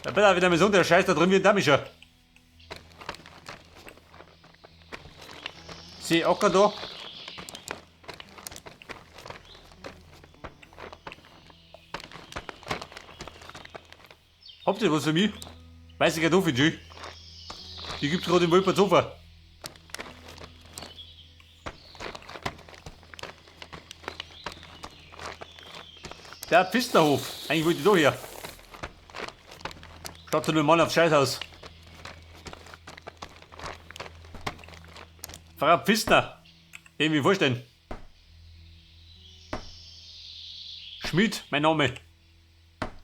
Da bin ich wieder mit so der Scheiß da drin wie ein Damischer. Sie Acker da. Habt ihr was für mich? Weiße Kartoffeln, schön. Die gibt's gerade im Wolpertshofer. Der Pfistnerhof. Eigentlich wollte ich da her. Statt zu einem Mann aufs Scheißhaus. Frau Pfistner. Kann ich mir vorstellen. Schmidt, mein Name.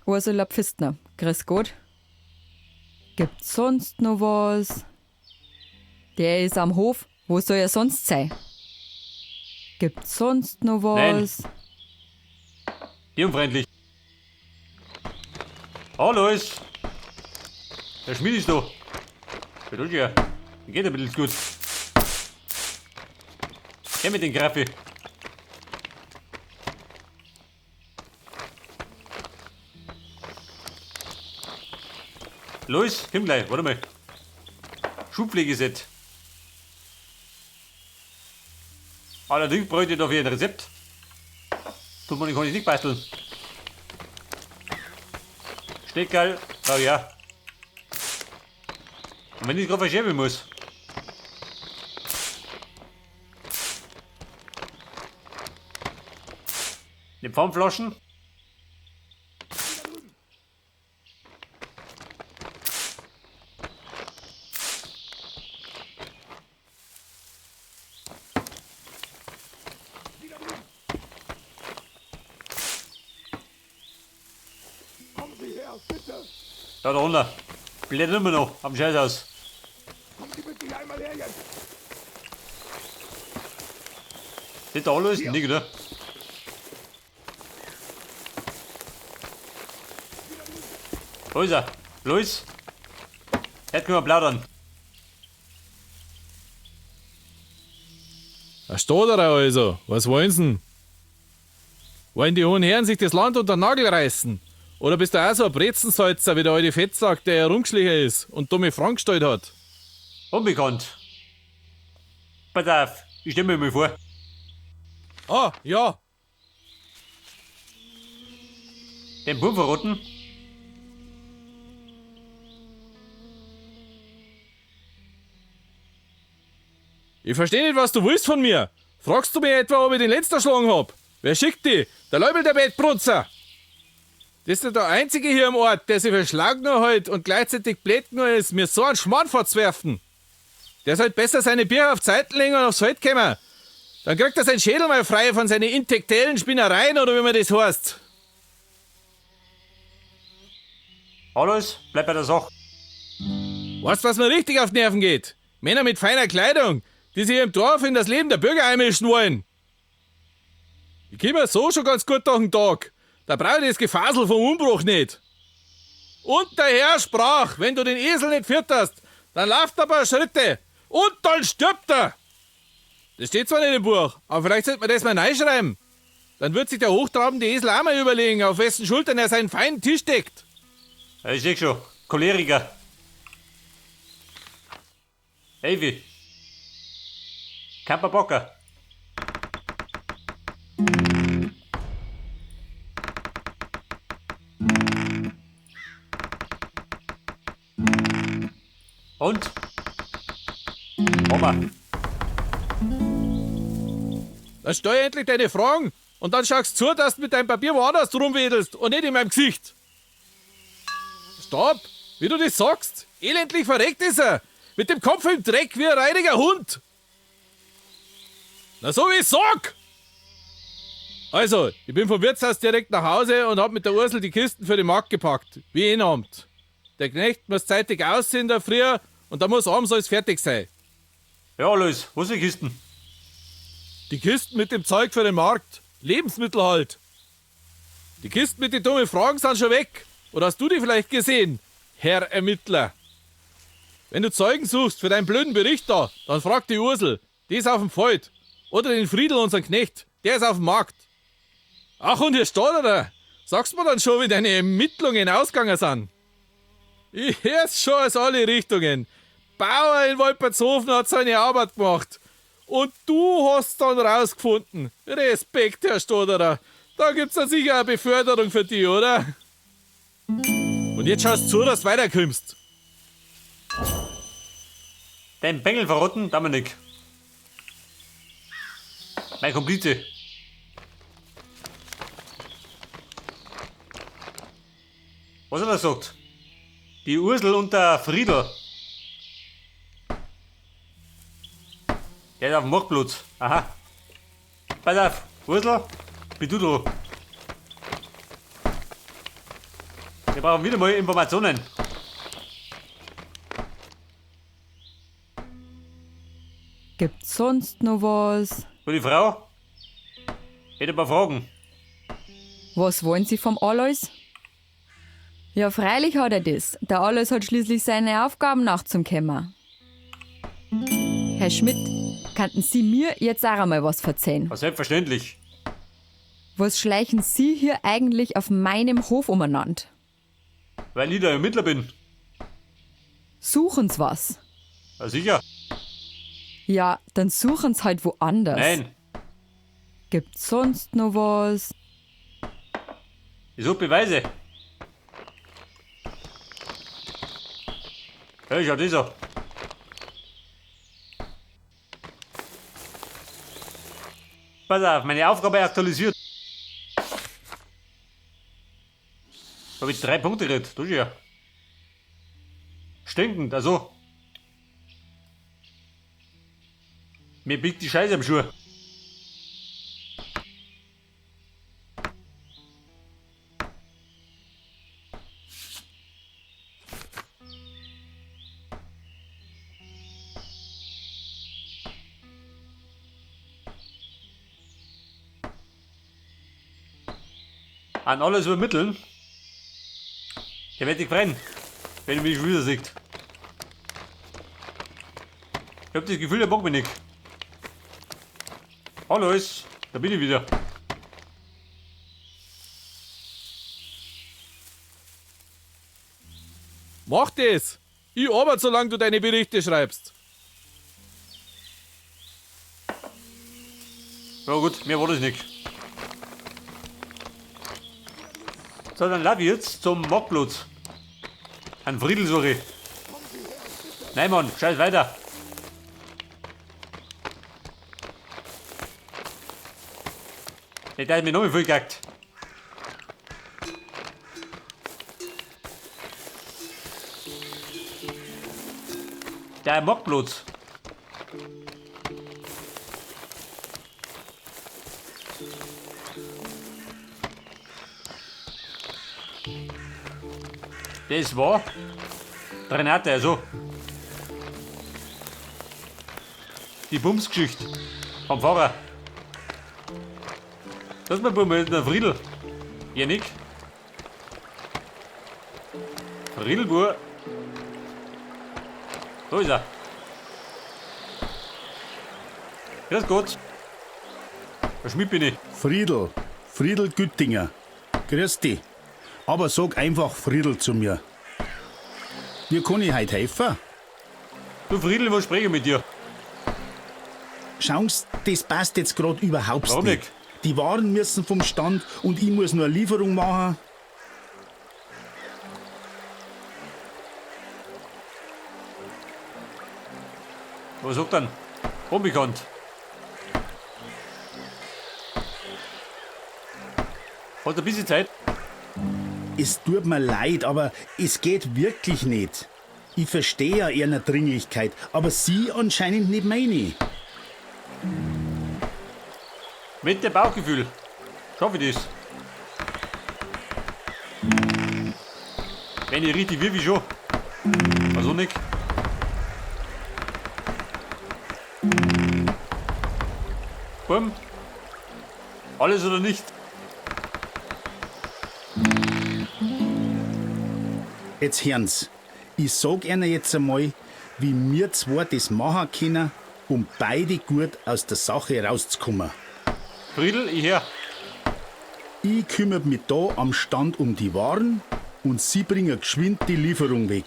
Ursula Pfistner, grüß Gott. Gibt's sonst noch was? Der ist am Hof, wo soll er sonst sein? Gibt's sonst noch Nein. was? Unfreundlich. Hallo ist. Der Schmied ist da. Der tut ja. Geht ein bisschen gut. Her mit den Graffi. Los, komm gleich, warte mal. Schuhpflegeset. Allerdings bräuchte ich dafür ein Rezept. Tut man, kann ich nicht basteln. Steckerl, oh ja. Und wenn ich gerade verschieben muss. Die Pfandflaschen. Kommen Sie her, bitte! Da drunter. Blättert immer noch am Scheißhaus. Kommen Sie bitte einmal her jetzt! Nicht da alles? Nicht, oder? Wo ist er? Luis? Jetzt können wir plaudern. Da steht er also. Was wollen sie denn? Wollen die hohen Herren sich das Land unter den Nagel reißen? Oder bist du auch so ein Brezensalzer wie der alte Fettsack, der herumgeschlichen ist und dumme Fragen gestellt hat? Unbekannt. Pass auf, ich stell mir mal vor. Ah, ja. Den Bub verrotten? Ich versteh nicht, was du willst von mir. Fragst du mich etwa, ob ich den letzten erschlagen hab? Wer schickt dich? Der Leubel, der Bettbrutzer. Das ist der Einzige hier im Ort, der sich für schlau genug hält und gleichzeitig blöd genug ist, mir so einen Schmarrn vorzuwerfen. Der sollte besser seine Bier auf Seiten legen und aufs Feld kommen. Dann kriegt er seinen Schädel mal frei von seinen intellektuellen Spinnereien oder wie man das heißt. Alles, bleib bei der Sache. Weißt du, was mir richtig auf die Nerven geht? Männer mit feiner Kleidung, die sich im Dorf in das Leben der Bürger einmischen wollen. Ich komme so schon ganz gut durch den Tag. Da brauche ich das Gefasel vom Umbruch nicht. Und der Herr sprach, wenn du den Esel nicht fütterst, dann lauft er ein paar Schritte und dann stirbt er. Das steht zwar nicht im Buch, aber vielleicht sollte man das mal reinschreiben. Dann wird sich der hochtrabende Esel auch mal überlegen, auf wessen Schultern er seinen feinen Tisch deckt. Ja, ich seh schon. Choleriker. Evi. Kamperbocker. Und? Oma. Dann stell endlich deine Fragen und dann schaust zu, dass du mit deinem Papier woanders rumwedelst und nicht in meinem Gesicht. Stopp! Wie du das sagst! Elendlich verreckt ist er! Mit dem Kopf im Dreck wie ein reiniger Hund! Na so wie ich sag! Also, ich bin vom Wirtshaus direkt nach Hause und hab mit der Ursel die Kisten für den Markt gepackt. Wie jeden Abend. Der Knecht muss zeitig aussehen in der Früh und da muss abends alles fertig sein. Ja, Luis, wo sind die Kisten? Die Kisten mit dem Zeug für den Markt. Lebensmittel halt. Die Kisten mit den dummen Fragen sind schon weg. Oder hast du die vielleicht gesehen, Herr Ermittler? Wenn du Zeugen suchst für deinen blöden Bericht da, dann frag die Ursel. Die ist auf dem Feld. Oder den Friedel, unseren Knecht. Der ist auf dem Markt. Ach, und hier steht er da. Sagst mir dann schon, wie deine Ermittlungen ausgegangen sind. Ich hör's schon aus alle Richtungen. Bauer in Wolpertshofen hat seine Arbeit gemacht. Und du hast dann rausgefunden. Respekt, Herr Stoderer. Da gibt's dann sicher eine Beförderung für dich, oder? Und jetzt schaust zu, dass du weiterkommst. Den Bengel verrotten, da wir. Mein Komplize. Was hat er gesagt? Die Ursel und der Friedel. Der ist auf dem Marktplatz. Aha. Pass auf, Ursel, bin du da. Wir brauchen wieder mal Informationen. Gibt's sonst noch was? Gute Frau, hätte ein paar Fragen. Was wollen Sie vom Alois? Ja, freilich hat er das. Der Alois hat schließlich seine Aufgaben nachzukommen. Herr Schmidt, könnten Sie mir jetzt auch einmal was verzeihen? Ja, selbstverständlich. Was schleichen Sie hier eigentlich auf meinem Hof umeinander? Weil ich der Ermittler bin. Suchen's was? Ja, sicher. Ja, dann suchen's halt woanders. Nein, Gibt's sonst noch was? ich suche Beweise. Hey, schau das an. Pass auf, meine Aufgabe aktualisiert. Hab ich 3 Punkte gekriegt, du ja. Stinkend, also. Mir biegt die Scheiße am Schuh. An alles übermitteln. Der wird sich freuen, wenn er mich schon wieder sieht. Ich hab das Gefühl, der mag mich nicht. Hallo, ist, da bin ich wieder. Mach das! Ich arbeite, solange du deine Berichte schreibst. Ja gut, mehr war das nicht. So, dann lauf ich jetzt zum Marktplatz. An Friedel suche ich. Nein, Mann, scheiß weiter. Der hat mir noch mal voll gehackt. Der Marktplatz. Das war Renate, also. Die Bumsgeschichte vom Pfarrer. Das ist mein Bub, der Friedel. Janik. Friedelbur. Da ist er. Grüß Gott. Der Schmidt bin ich. Friedel, Friedel Güttinger. Grüß dich. Aber sag einfach Friedel zu mir. Wie kann ich heute helfen? Du Friedel, was spreche ich mit dir? Schauen Sie, das passt jetzt grad überhaupt Warum nicht. nicht? Die Waren müssen vom Stand und ich muss nur eine Lieferung machen. Was sagt denn? Unbekannt. Hat ein bisschen Zeit? Es tut mir leid, aber es geht wirklich nicht. Ich verstehe ja Ihre Dringlichkeit, aber Sie anscheinend nicht meine. Mit dem Bauchgefühl. Schaffe ich das. Wenn ich richtig wirf, ich schon. Also nicht. Bumm. Alles oder nicht. Jetzt hören's. Ich sag Ihnen jetzt einmal, wie wir zwei das machen können, um beide gut aus der Sache rauszukommen. Friedel, ich hör. Ich kümmere mich da am Stand um die Waren Und Sie bringen geschwind die Lieferung weg.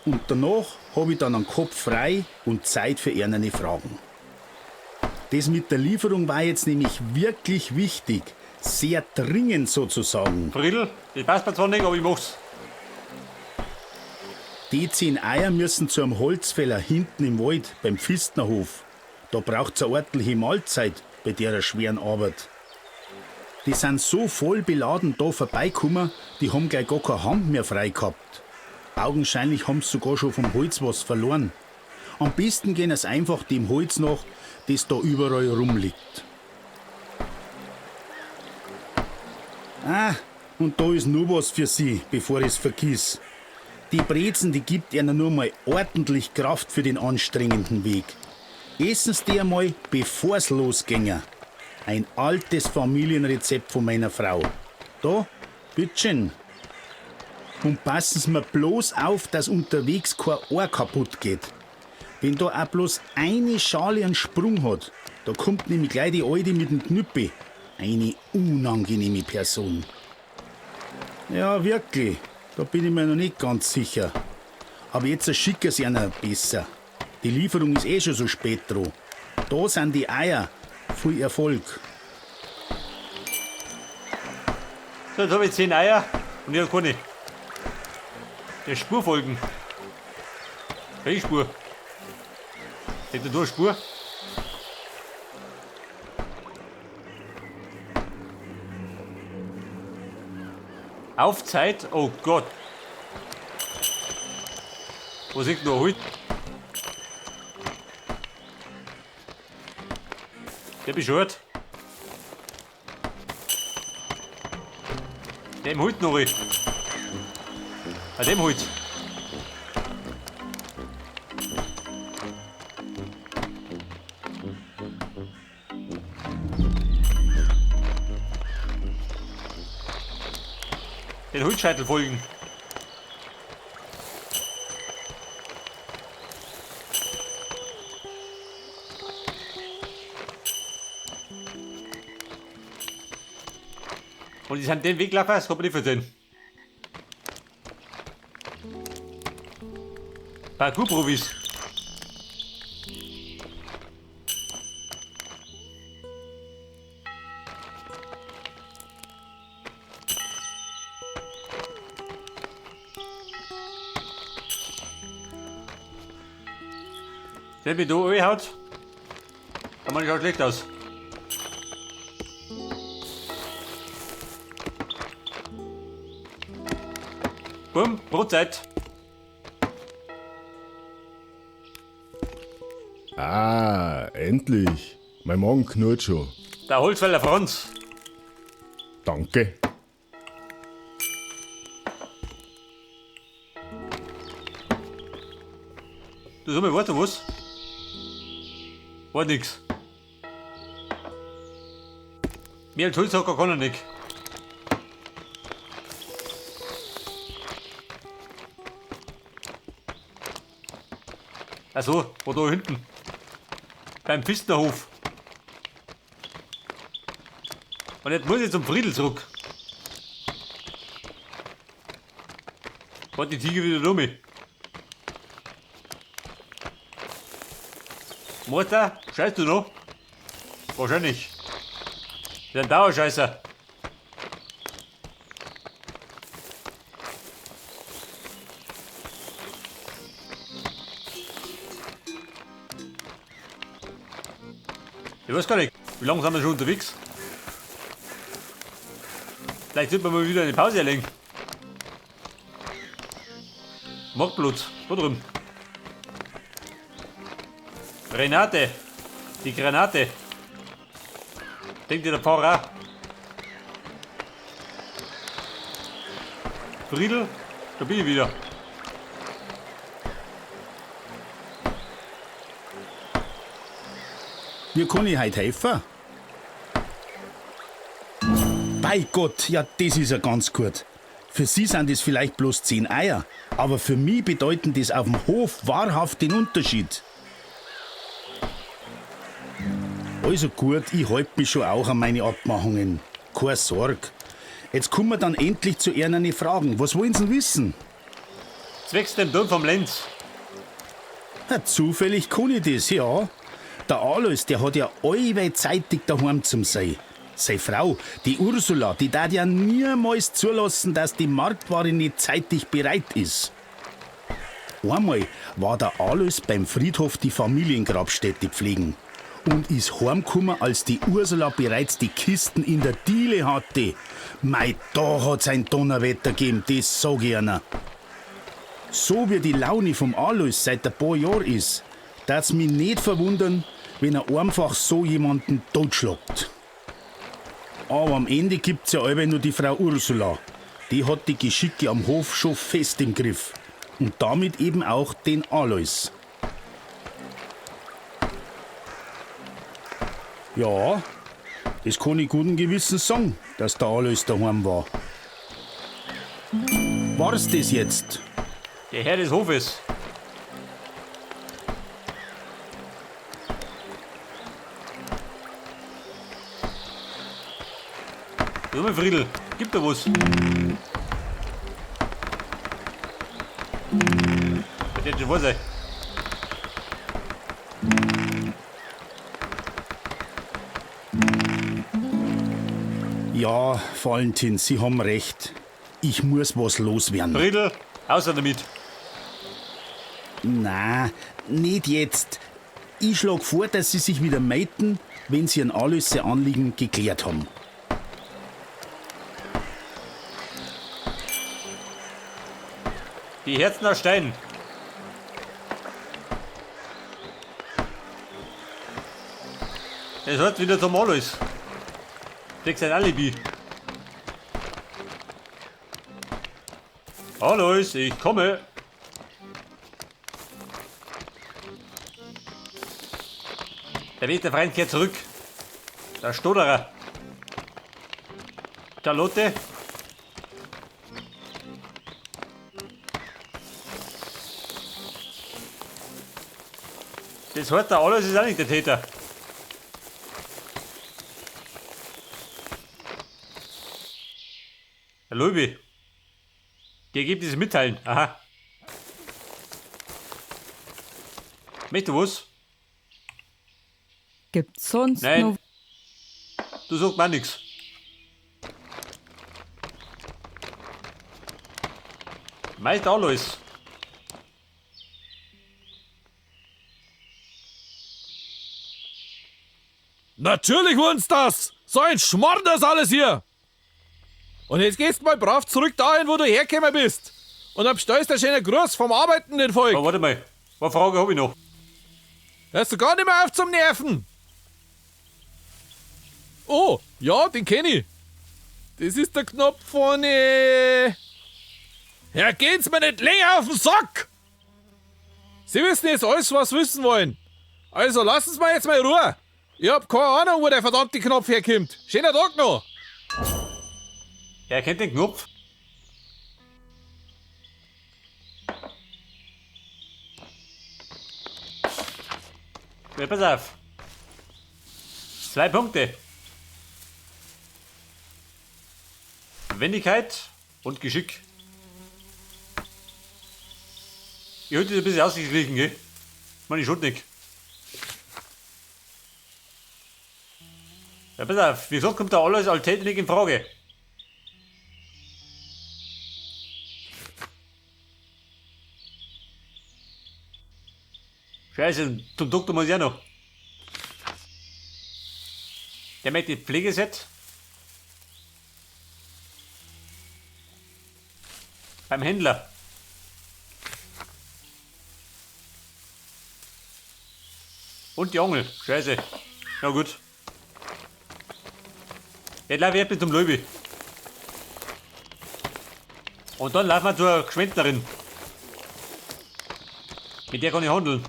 Und danach hab ich dann einen Kopf frei und Zeit für eine Fragen. Das mit der Lieferung war jetzt nämlich wirklich wichtig. Sehr dringend sozusagen. Friedl, das passt mir zwar nicht, aber ich mach's. Die 10 Eier müssen zu einem Holzfäller hinten im Wald beim Pfistnerhof. Da braucht's eine ordentliche Mahlzeit bei der schweren Arbeit. Die sind so voll beladen da vorbeigekommen, die haben gleich gar keine Hand mehr frei gehabt. Augenscheinlich haben sie sogar schon vom Holz was verloren. Am besten gehen es einfach dem Holz nach, das da überall rumliegt. Ah, und da ist nur was für Sie, bevor ich's vergiss. Die Brezen, die gibt ihnen nur mal ordentlich Kraft für den anstrengenden Weg. Essen Sie die einmal, bevor's losginge. Ein altes Familienrezept von meiner Frau. Da, bitteschön. Und passen Sie mir bloß auf, dass unterwegs kein Ohr kaputt geht. Wenn da auch bloß eine Schale einen Sprung hat, da kommt nämlich gleich die Alte mit dem Knüppel. Eine unangenehme Person. Ja, wirklich. Da bin ich mir noch nicht ganz sicher. Aber jetzt schicken sie einer besser. Die Lieferung ist eh schon so spät dran. Da sind die Eier. Viel Erfolg. So, jetzt hab ich 10 Eier und ich hab keine. Der Spur folgen. Welche Spur? Hätte du eine Spur? Auf Zeit? Oh Gott. Wo sind denn da Holz? Der bescheuert. Dem holt noch. Ah, dem holt. Den Holzscheitel folgen. Und die sind den Weg gelaufen, das kann man nicht versehen. Parkour-Profis. Wenn mich da reinhaut, dann mach ich auch schlecht aus. Bumm, Brotzeit. Ah, endlich. Mein Magen knurrt schon. Der Holzfäller Franz. Danke. Du sag mal, weißt du was? War nix. Mehr als Holzhacker kann er nicht. Ach so, war da hinten. Beim Pfisterhof. Und jetzt muss ich zum Friedl zurück. Warte, die Ziege wieder um mich. Mutter, scheißt du noch? Wahrscheinlich. Das ist ein Dauerscheißer. Ich weiß gar nicht, wie lange sind wir schon unterwegs? Vielleicht sollten wir mal wieder eine Pause erlegen. Marktplatz, da drüben. Renate, die Granate. Denkt dir der Pfarrer auch. Friedl, da bin ich wieder. Wie kann ich heute helfen? Bei Gott, ja, das ist ja ganz gut. Für Sie sind es vielleicht bloß 10 Eier, aber für mich bedeuten das auf dem Hof wahrhaft den Unterschied. Also gut, ich halte mich schon auch an meine Abmachungen. Keine Sorge. Jetzt kommen wir dann endlich zu Ihren Fragen. Was wollen Sie denn wissen? Zwecks dem Turm vom Lenz. Ja, zufällig kann ich das, ja. Der Alois, der hat ja allweil zeitig daheim zum sein. Seine Frau, die Ursula, die darf ja niemals zulassen, dass die Marktware nicht zeitig bereit ist. Einmal war der Alois beim Friedhof die Familiengrabstätte pflegen und ist heimgekommen, als die Ursula bereits die Kisten in der Diele hatte. Mei, da hat's ein Donnerwetter gegeben, das sag ich einer. So wie die Laune vom Alois seit ein paar Jahren ist, darf's mich nicht verwundern, wenn er einfach so jemanden totschlagt. Aber am Ende gibt's ja allweil nur die Frau Ursula. Die hat die Geschicke am Hof schon fest im Griff. Und damit eben auch den Alois. Ja, das kann ich guten Gewissens sagen, dass der Alois daheim war. War's das jetzt? Der Herr des Hofes. So, mein Friedel, gib da was. Was wird schon wohl sein? Ja, Valentin, Sie haben recht. Ich muss was loswerden. Friedel, außer damit. Na, nicht jetzt. Ich schlag vor, dass Sie sich wieder melden, wenn Sie ein Alois sein Anliegen geklärt haben. Die Herzen aus Stein. Das hört wieder zum Alois. Kriegst ein Alibi. Alois, ich komme. Der beste Freund kehrt zurück. Der Stoderer. Charlotte. Das heißt, der Alois ist auch nicht der Täter. Herr Löwe. Die Ergebnisse mitteilen. Aha. Möchtest du was? Gibt's sonst Nein. noch Du sagst mir nichts. Meister Alois. Natürlich wollen's das! So ein Schmarrn das alles hier! Und jetzt gehst mal brav zurück dahin, wo du hergekommen bist. Und dann bestellst du einen schönen Gruß vom arbeitenden Volk. Aber warte mal, eine Frage hab ich noch. Hörst du gar nicht mehr auf zum Nerven? Oh, ja, den kenn ich. Das ist der Knopf von. Ja, geht's mir nicht länger auf den Sack! Sie wissen jetzt alles, was Sie wissen wollen. Also lassen Sie mir jetzt mal in Ruhe. Ich hab keine Ahnung, wo der verdammte Knopf herkommt. Schöner Tag noch. Er kennt den Knopf. Ja, pass auf. 2 Punkte. Wendigkeit und Geschick. Ich heute ein bisschen ausgeglichen, gell? Meine ich schon nicht. Ja, pass auf, wie gesagt, kommt da alles als Täter nicht in Frage. Scheiße, zum Doktor muss ich auch noch. Der möchte Pflegeset. Beim Händler. Und die Angel. Scheiße. Na gut. Jetzt laufe ich bis zum Löwe. Und dann laufen wir zur Gschwendnerin. Mit der kann ich handeln.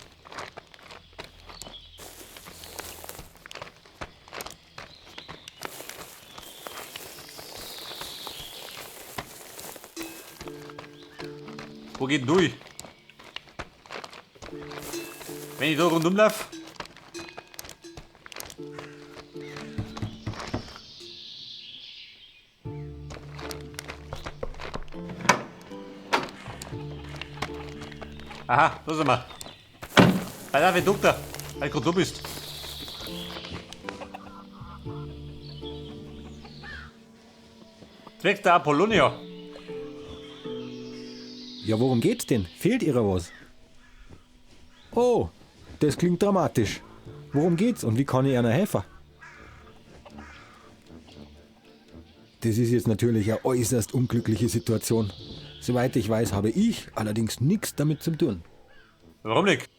Wo geht denn durch? Wenn ich da rundum laufe? Aha, da sind wir. Pass auf, Herr Doktor, weil du grad da bist. Zwecks der Apollonia. Ja, worum geht's denn? Fehlt ihrer was? Oh, das klingt dramatisch. Worum geht's und wie kann ich einer helfen? Das ist jetzt natürlich eine äußerst unglückliche Situation. Soweit ich weiß, habe ich allerdings nichts damit zu tun. Warum nicht?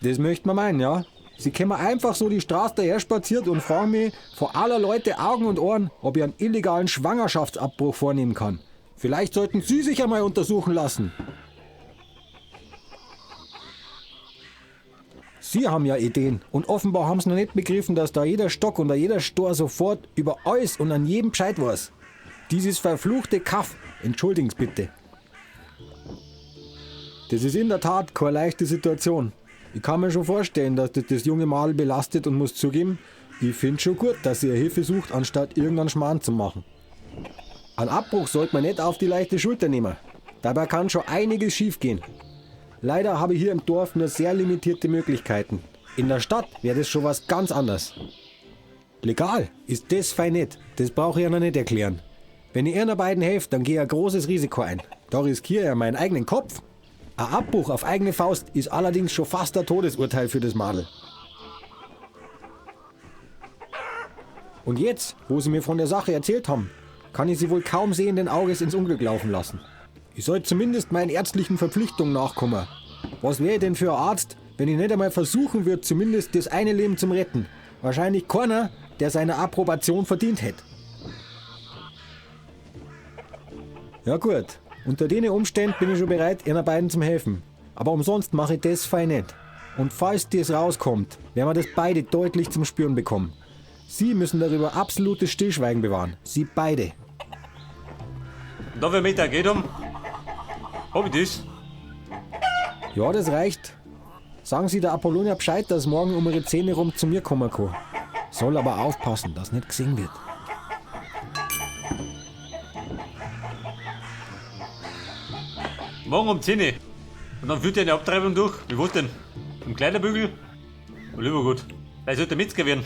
Das möchte man meinen, ja. Sie kommen einfach so die Straße daher spaziert und fragen mich vor aller Leute Augen und Ohren, ob ich einen illegalen Schwangerschaftsabbruch vornehmen kann. Vielleicht sollten Sie sich einmal untersuchen lassen. Sie haben ja Ideen und offenbar haben Sie noch nicht begriffen, dass da jeder Stock und da jeder Stor sofort über alles und an jedem Bescheid weiß. Dieses verfluchte Kaff, entschuldigen Sie bitte. Das ist in der Tat keine leichte Situation. Ich kann mir schon vorstellen, dass das das junge Madel belastet und muss zugeben, ich finde schon gut, dass sie Hilfe sucht, anstatt irgendeinen Schmarrn zu machen. Einen Abbruch sollte man nicht auf die leichte Schulter nehmen. Dabei kann schon einiges schiefgehen. Leider habe ich hier im Dorf nur sehr limitierte Möglichkeiten. In der Stadt wäre das schon was ganz anderes. Legal ist das fein nicht. Das brauche ich ja noch nicht erklären. Wenn ich einer beiden helfe, dann gehe ich ein großes Risiko ein. Da riskiere ich ja meinen eigenen Kopf. Ein Abbruch auf eigene Faust ist allerdings schon fast ein Todesurteil für das Madel. Und jetzt, wo Sie mir von der Sache erzählt haben, kann ich Sie wohl kaum sehenden Auges ins Unglück laufen lassen. Ich soll zumindest meinen ärztlichen Verpflichtungen nachkommen. Was wäre ich denn für ein Arzt, wenn ich nicht einmal versuchen würde, zumindest das eine Leben zum retten? Wahrscheinlich keiner, der seine Approbation verdient hätte. Ja gut, unter den Umständen bin ich schon bereit, einer beiden zum helfen. Aber umsonst mache ich das fein nicht. Und falls das rauskommt, werden wir das beide deutlich zum Spüren bekommen. Sie müssen darüber absolutes Stillschweigen bewahren. Sie beide. Und da wir Mittag geht um, hab ich das? Ja, das reicht. Sagen Sie der Apollonia Bescheid, dass morgen um ihre Zähne rum zu mir kommen kann. Soll aber aufpassen, dass nicht gesehen wird. Morgen um 10 Uhr. Und dann führt ihr eine Abtreibung durch. Wie was denn? Im Kleiderbügel? Lieber gut. Weil sollte Metzger werden.